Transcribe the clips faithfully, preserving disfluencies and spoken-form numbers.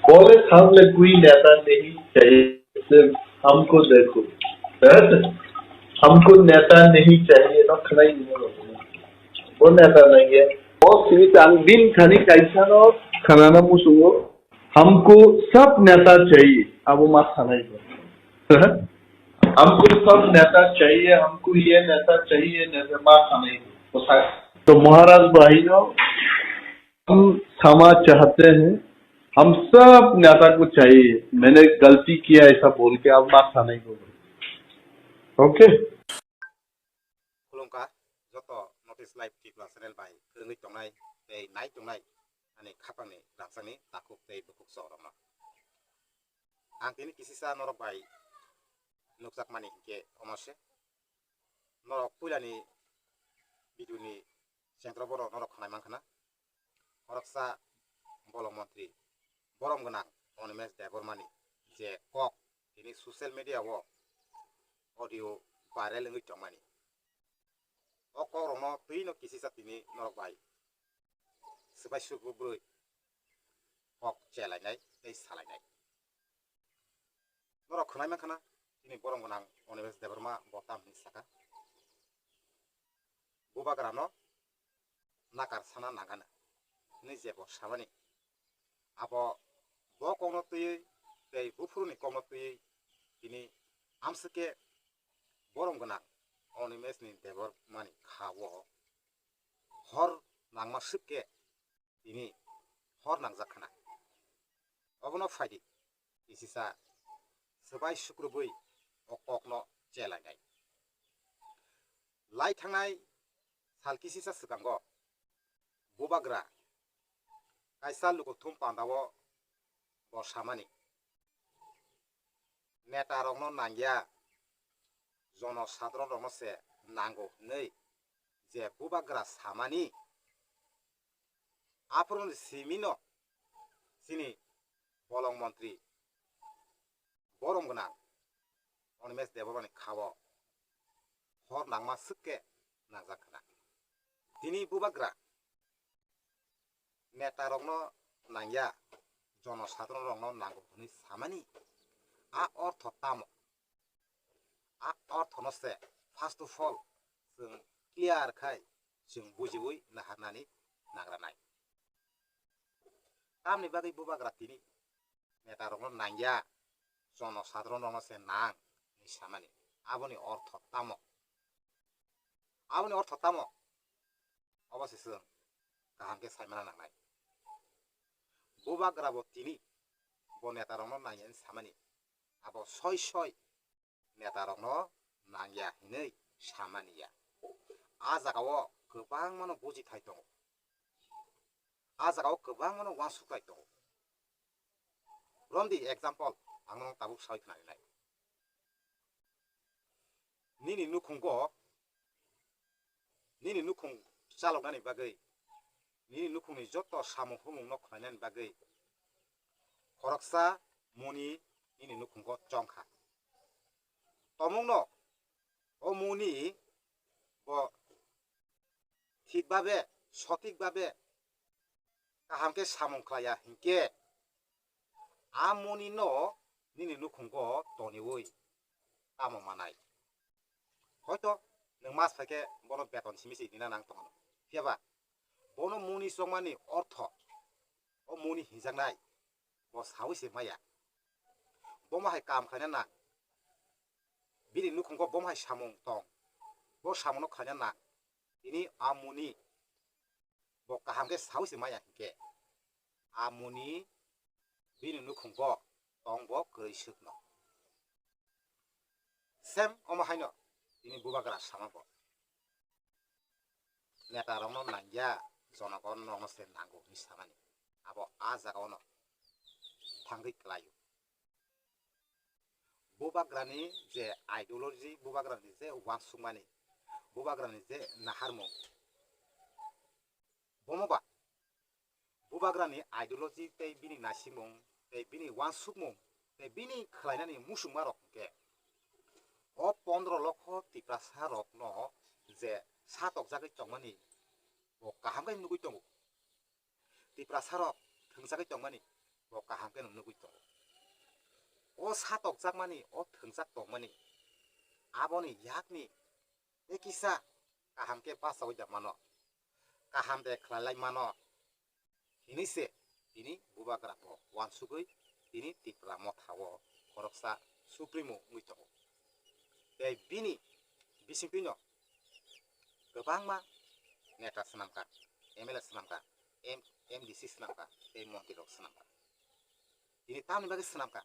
बोले, हम ले कोई नेता नहीं चाहिए, सिर्फ हमको देखो। हमको नेता नहीं चाहिए, no khwnai ni no. Bo neta nangya. O simi tang din thani kaisa no khanana musungo. हमको सब नेता चाहिए, abo ma sanai. हमको सब नेता चाहिए, हमको ये नेता चाहिए, नेता ma sanai. To Maharaj bhai no, हम क्षमा चाहते हैं, हम सब नेता को चाहिए, मैंने गलती किया ऐसा बोल के अब ma sanai ko. Okay? Khulumkha, joto North East Live Tripura channel bai kwrwngwi tongnai tei nai tongnai ani khapangni rangchakni takhuk tei bukhuk chorokno. Ang tini kisisa norok bai nukjakmani hinkhe omo se. Norok puilani video ni sengkrak borok norok khwnai mankha na. Khoroksa bolong montri borom gwnang Animesh Debbarma ni je kok tini social media o audio viral wngwi tongmani. O kokrokno twino kisisa tini norok bai swbai suku bwrwi kok chelainai tei salainai. Norok khwnai mankha na, tini borom gwnang Animesh Debbarma bo tamni saka. Bubagrano nakar sana nangana hwnwi je bo samani. Abo bo kokno twiwi tei buphuruni kokno twiwi tini amswk khe borom gwnang Animesh ni Debbarma ni kha o hor nangma swk khe tini hor nangjak khna. Obono phaidi kisisa swbai sukrubwi o kokno chelainai. Lai thangnai sal kisisa swkango Bubagra kaisa lukuthum pandao bo samani, netarokno nangya, jono sadharon rokno se nango hwnwi je Bubagra samani, aphuru ni simi no chini bolong montri borom gwnang Animesh Debbarma ni kha o hor nangma swk khe nangjak khna. Tini Bubagra netarokno nangya, jono sadharon rokno nango hwnwi samani, a ortho tamo? A orthono se first of all chwng clear khai chwng bujiwi naharnani nangranai. Tamni bagwi Bubagra tini netarokno nangya, jono sadharon rokno se nang hwnwi samani. Aboni ortho tamo? Aboni ortho tamo? Obo se chwng kaham khe saimana nangnai. Bubagra bo tini bo netarokno nangya hwnwi samani. Abo soi soi netarokno nangya hinwi samani ya. A jagao kwbangmano bujithai tongo. A jagao kwbangmano uansukthai tongo. Romdi example, ang nono tabuk sawi khnarinai. Nini nukhungo, nini nukhung chaloknani bagwi, nini nukhungni joto samung humungno khwlainani bagwi khoroksa muni nini nukhungo chongkha. Tomungno o muni bo thik babe, sothik babe kaham khe samung khlaiya hinkhe, a muni no nini nukhungo toniwi tamo manai? Hoito nwng mas phaikhe bono beton simi se rina nang tongo, phiyaba bono muni chongmani ortho, o muni hinjaknai bo sawi se maya. Bomo hai kam khlaina nang, bini nukhungo bomo hai samung tong, bo samungno khlaina nang. Tini a muni bo kaham khe sawi se maya hinkhe, a muni bini nukhungo tong bo kwrwi swkno. Same omo haino tini Bubagra sama bo. Netarokno nangya, jonogon rokno se nango hwnwi samani. Abo a jagao no thangwi kwlaio. Bubagrani je ideology, Bubagrani je uansukmani, Bubagrani je naharmung, bomo ba Bubagrani ideology tei bini naisimung tei bini uansukmung tei bini khwlainani muchungmarok hwnkhe o pondro lokho Tiprasarokno je satokjagwi tongmani bo kaham khe nugwi tongo. Tiprasarok thwngjagwi tongmani bo kaham khe nung nugwi tongo. O satokjakmani, o thwngjak tongmani, aboni yakni tei kisa kaham khe bachaui da mano, kaham de khlai lai mano hinwi se tini bubagra bo uansugwi tini Tipra Motha o khoroksa supremo wngwi tongo. Tei bini bisingtwino kwbangma neta swnamkha, M L A swnamkha, M-, M D C swnamkha tei montri rok swnamkha. Tini tamni bagwi swnamkha?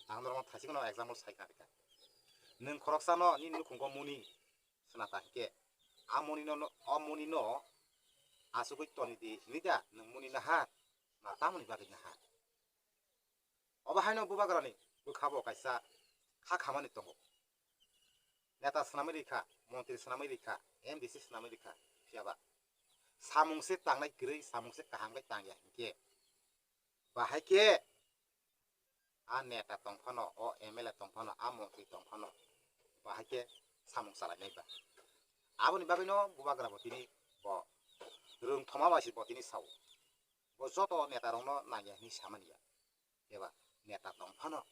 Ang norokno thaisikno example sai khna rikha. Nwng khoroksano nini nukhungo muni swnamkha hinkhe, a munino, o munino achugwi toni di hinwi da nwng muni naha, na tamoni bagwi naha? Obo haino bubagrani bwkhabo kaisa kha khamani tongo. Neta swnamwi rikha, montri swnamwi rikha, M D C swnamwi rikha, phiyaba samung se tangnai kwrwi, samung se kaham khe tangya hinkhe, bahai khe a neta tong phano, o M L A tong phano, a montri tong phano, bahai khe samung chalainai ba. Aboni bagwino bubagra bo tini bo rwng thoma bai se bo tini sao. Bo joto neta rokno nangya hinwi samani ya. Eba neta tong phano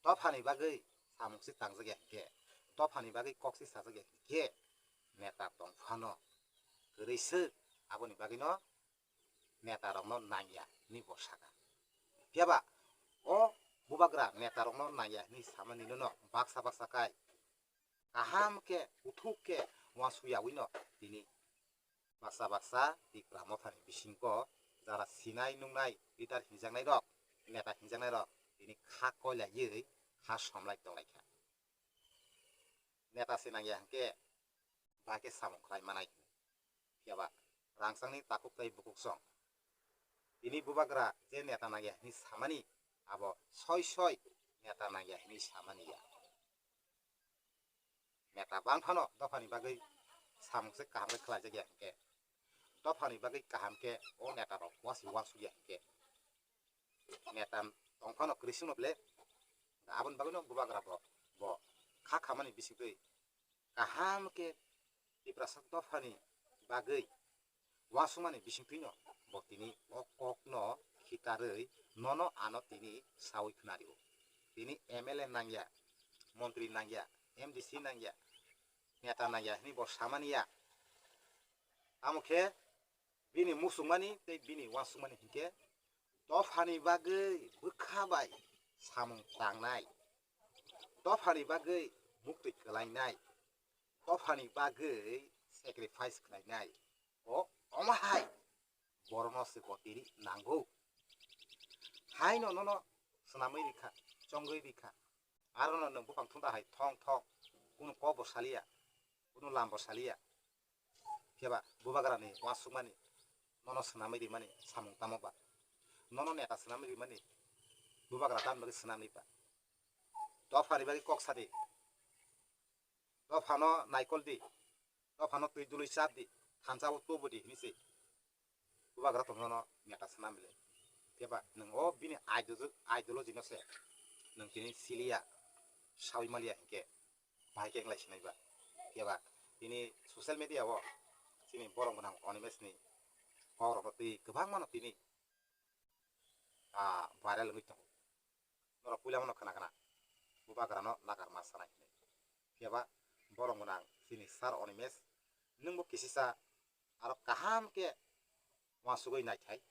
dophani bagwi samung se tangjak ya hinkhe, dophani bagwi kok se sajak ya hinkhe, neta tong phano kwrwi swk, aboni bagwino neta rokno nangya hinwi bo sakha. Phiyaba o bubagra neta rokno nangya hinwi samani nono baksa baksa kai kaham khe, kuthuk khe uansuk yaui no tini baksa baksa Tipra Mothani bisingo jara sinai nungnai leader hinjaknai rok, neta hinjaknai rok tini kha koilaiwi kha somlai tonglaikha. Neta se nangya hinkhe bahai khe samung khlai manai hino. Phiyaba rangchakni takhuk tei bukhuk song. Tini bubagra je neta nangya hinwi samani, abo soi soi neta nangya hinwi samani ya. Neta bang phano dophani bagwi samung se kaham khe khlaijak ya hinkhe, dophani bagwi kaham khe o neta rok wasi uansuk ya hinkhe, neta tong phano kwrwi swkno ble, aboni bagwino bubagra bo, bo kha khamani bisingtwi kaham khe Tiprasa dophani bagwi uansukmani bisingtwino bo tini o kokno khitarwi nono ano tini saui khnario. Tini M L A nangya, montri nangya, M D C nangya, neta nangya hinwi bo samani ya. Tamo khe bini muchungmani tei bini uansukmani hinkhe dophani bagwi bwkha bai samung tangnai, dophani bagwi muktwi kwlainai, dophani bagwi sacrifice khlainai, o omo hai borokno se bo tini nango. Haino nono swnamwi rikha, chongwi rikha, arono nwng buphang thungta hai thong thok, kunu kok bo saliya, kunu lam bo saliya. Phiya ba bubagrani uansukmani, nono swnamwi rimani samung tamo ba? Nono neta swnamwi rimani bubagra tamni bagwi swnamwi ba? Dophani bagwi kok sadi, dophano naikol di, dophano twi dului chap di, thansa o tubu di hinwi se bubagra tongnono neta swnam le. Phiya ba nwng o bini ideolo-, ideology no se nwng tini siliya, saui maliya hinkhe bahai khe wng lai sinai ba. Phiya ba tini social media o chini borok gwnang Animesh ni kok rok no twi kwbangma no tini, ah, viral wngwi tongo. Norok puila mano khna khna bubagrano nakarma sanai hinwi. Phiya ba borok gwnang chini sir Animesh, nwngbo kisisa aro kaham khe uansugwi naithai.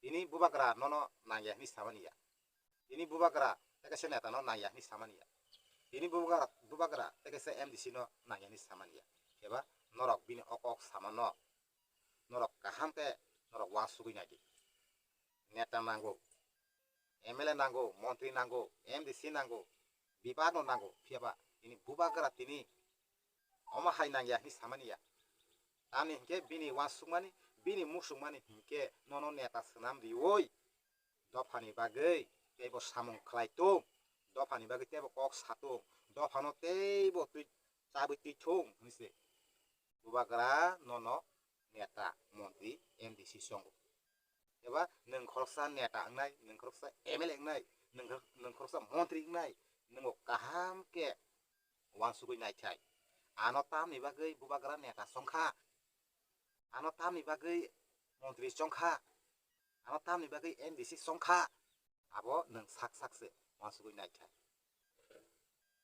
Tini bubagra nono nangya hinwi samani ya. Tini bubagra tei kaisa neta no nangya hinwi samani ya. Tini bubagra, bubagra tei kaisa M D C no nangya hinwi samani ya. Eba norok bini o kok samano norok kaham khe norok uansugwi naidi. Neta nango, M L A nango, montri nango, M D C nango, bibak no nango, phiya ba tini bubagra tini omo hai nangya hinwi samani ya. Tamni hinkhe bini uansukmani, bini muchungmani hinkhe nono neta swnam riui dophani bagwi teibo samung khlai tung, dophani bagwi teibo kok sa tung, dophano teibo twi chabwi twi thung hinwi se bubagra nono neta, montri, M D C chongo. Eba nwng khoroksa neta wngnai, nwng khoroksa M L A wngnai, nwng khor-, nwng khoroksa montri wngnai, nwng bo kaham khe uansugwi naithai. Ano tamni bagwi bubagra neta chongkha? Ano tamni bagwi montri chongkha? Ano tamni bagwi N D C chongkha, abo nwng sak sak se uansugwi naikha.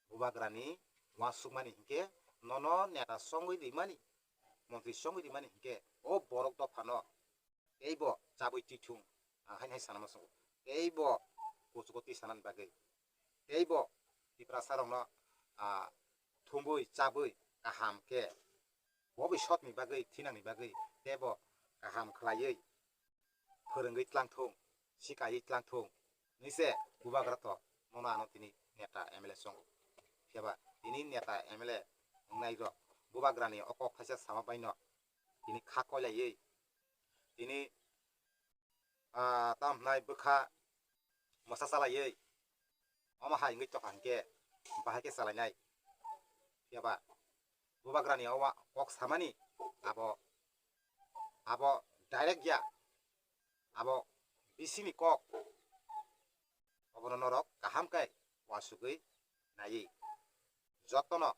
Bubagrani uansukmani hinkhe nono neta chongwi rimani, montri chongwi rimani hinkhe o borok dophano teibo chabwi twi thung, ang haino hai sana muchungo. Teibo kuchugo twi sanani bagwi, teibo Tiprasarokno, ah, thumbwi chabwi kaham khe bobisotni bagwi, thinangni bagwi teibo kaham khlaiwi phwrwngwi tlang thung, sikaiwi tlang thung hinwi se Bubagra to nono ano tini neta M L A chongo. Phiya ba tini neta M L A wngnairok Bubagrani o kok thaisa sama baino tini kha koilaiwi tini, ah, tamo hwnai bwkha mosa chalaiwi omo hai wngwi tongkha hinkhe bahai khe chalainai. Phiya ba Bubagrani o wa-, kok samani abo, abo direct ya, abo bisini kok, obono norok kaham khe uansugwi naiwi jotono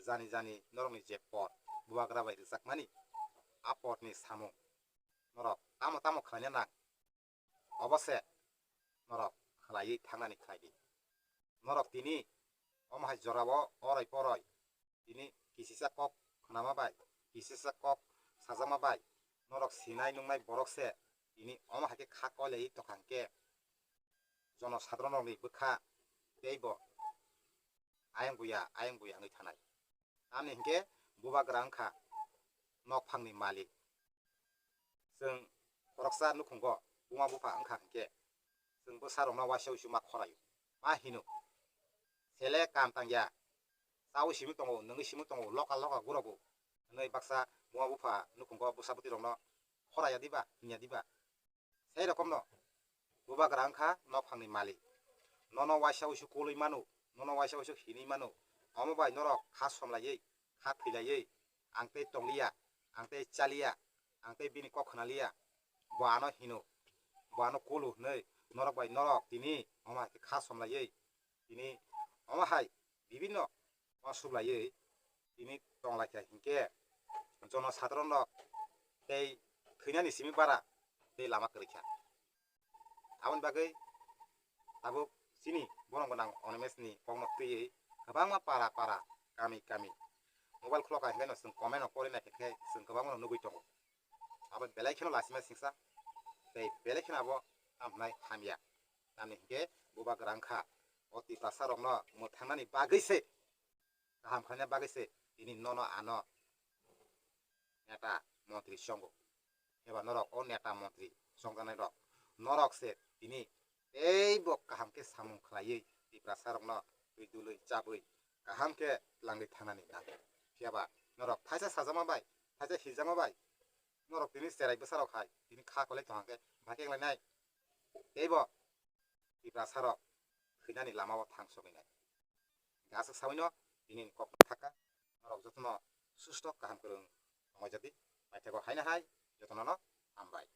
jani jani norokni je pot Bubagra bai rwjakmani, a potni samung norok tamo tamo khlaina nang, obo se norok khlaiwi thangnani khlai di. Norok tini omo hai jorao oroi poroi tini kisisa kok khnama bai, kisisa kok sajakma bai norok sinai nuknai borok se tini omo hai khe kha koilaiwi tongkha hinkhe jono sadharon rokni bwkha teibo ayang buya, ayang buya wngwi thanai. Tamni hinkhe Bubagra wngkha nokphangni malik. Chwng khoroksa nukhungo buma bupha wngkha hinkhe chwng bwsarokno waisa uisu ma khoraio, ma hino, sele kam tangya, chaui simi tongo, nungui simi tongo, loka loka gurogo hinwi baksa buma bupha nukhungo bwsa bwtwirokno khoraya diba, hinya diba? Sei rokomno Bubagra wngkha nokphangni malik. Nono waisa uisu kolwi mano, nono waisa uisu hinwi mano. Omo bai norok kha somlaiwi, kha thwilaiwi, ang tei tongliya, ang tei chaliya, ang tei bini kok khnaliya, bo ano hino, bo ano kolo hwnwi norok bai norok tini omo hai khe kha somlaiwi tini omo hai bibinno uansuk laiwi tini tong lai kha hinkhe jono sadharon rok tei thwinani simi bara tei lama kwrwi kha. Aboni bagwi tabuk chini borok gwnang Animesh ni kokno twiwi kwbangma para para, kami kami mobile khulokha hinkheno chwng comment rok pori naikhe chwng kwbangma no nugwi tongo. Abo belai kheno lasima singsa tei belai kheno abo tamo hwnai hamya. Tamni hinkhe Bubagra wngkha o Tiprasa rokno mwthangnani bagwi se, kaham khlaina bagwi se tini nono ano neta montri chongo. Eba norok o neta montri chongjaknai rok, norok se tini teibo kaham khe samung khlaiwi Tiprasa rokno twi dului chabwi kaham khe twlangwi thangnani nango. Phiya ba norok thaisa sajakma bai, thaisa hijakma bai norok tini cherai bwsarok hai tini kha kolai tongkha khe bahai khe wnglainai. Teibo Tiprasa rok thwinani lamao thang sogwi nai. Aswk sawino tini ni kok thaka norok jotono susto kaham kwrwng tongwi jadi. Paithago haino hai jotono no hambai.